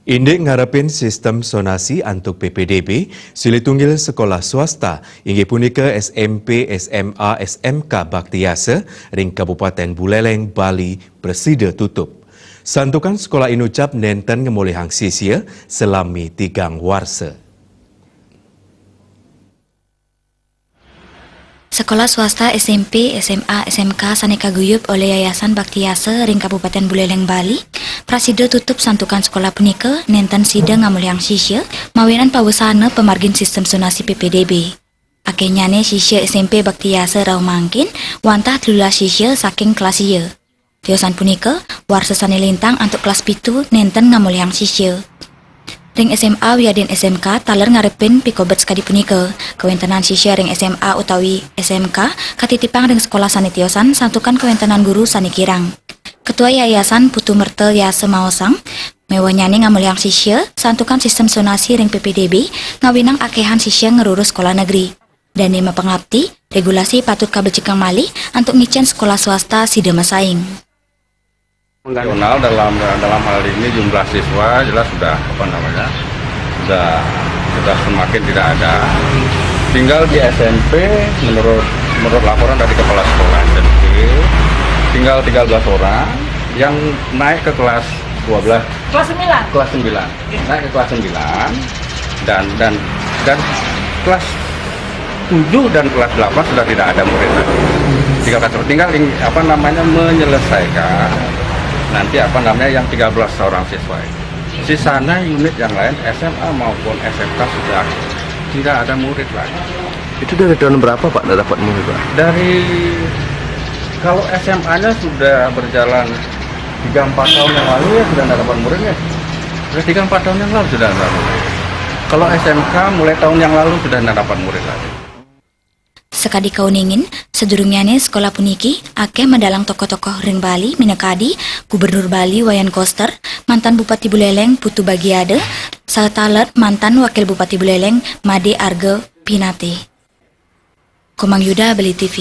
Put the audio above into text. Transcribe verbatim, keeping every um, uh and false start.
Indik ngarepin sistem sonasi antuk P P D B, silih tunggil sekolah swasta inggih punika S M P, S M A, S M K bakti yasa ring Kabupaten Buleleng, Bali, prasida tutup. Santukan sekolah inucap nenten ngamolihang sisya salami tigang warsa. Sekolah swasta S M P, S M A, S M K sane kaguyub olih Yayasan Bakti Yasa ring Kabupaten Buleleng, Bali, prasida tutup santukan sekolah punika nenten sida ngamolihang sisya mawinan pawesana pamargin sistem sonasi P P D B. Akehnyane sisya S M P Bakti Yasa rauh mangkin wantah telulas sisya saking kelas sia. Tiosan punika, warsa sane lintang antuk kelas pitu nenten ngamolihang sisya. Ring S M A wiadin S M K taler ngarepin pikobet sakadi punika. Kawentenan sisya ring S M A utawi S M K katitipang ring sekolah sane tiosan santukan kawentenan guru sane kirang. Ketua Yayasan Putu Merta Yasa maosang, mewehnyane ngamolihang sisya santukan sistem sonasi ring P P D B ngawinang akehan sisya ngrurus sekolah negeri. Dane mapangapti, regulasi patut kabecikang malih antuk ngicen sekolah swasta sida masaing. Nasional dalam dalam hal ini jumlah siswa jelas sudah, apa namanya, sudah sudah semakin tidak ada. Tinggal di S M P, menurut menurut laporan dari kepala sekolah S M P, tinggal tiga belas orang yang naik ke kelas dua belas. Kelas sembilan. Kelas sembilan. Naik ke kelas sembilan dan dan dan kelas tujuh dan kelas delapan sudah tidak ada murid lagi. Tinggal kelas, tinggal ing-, apa namanya, menyelesaikan nanti, apa namanya, yang tiga belas orang siswa itu. Sisanya unit yang lain, S M A maupun S M K, sudah tidak ada murid lagi. Itu dari tahun berapa, Pak, nggak dapat murid, Pak? Dari, kalau S M A-nya sudah berjalan tiga empat tahun yang lalu, ya, sudah nggak dapat murid, ya. Sudah tiga empat tahun yang lalu sudah nggak dapat murid. Kalau S M K mulai tahun yang lalu sudah nggak dapat murid lagi. Sakadi kauningin, sadurungnyane sekolah puniki akeh madalang tokoh-tokoh ring Bali, minakadi Gubernur Bali Wayan Koster, mantan Bupati Buleleng Putu Bagiada, saha taler mantan Wakil Bupati Buleleng Made Arga Pinate. Komang Yuda, Bali T V.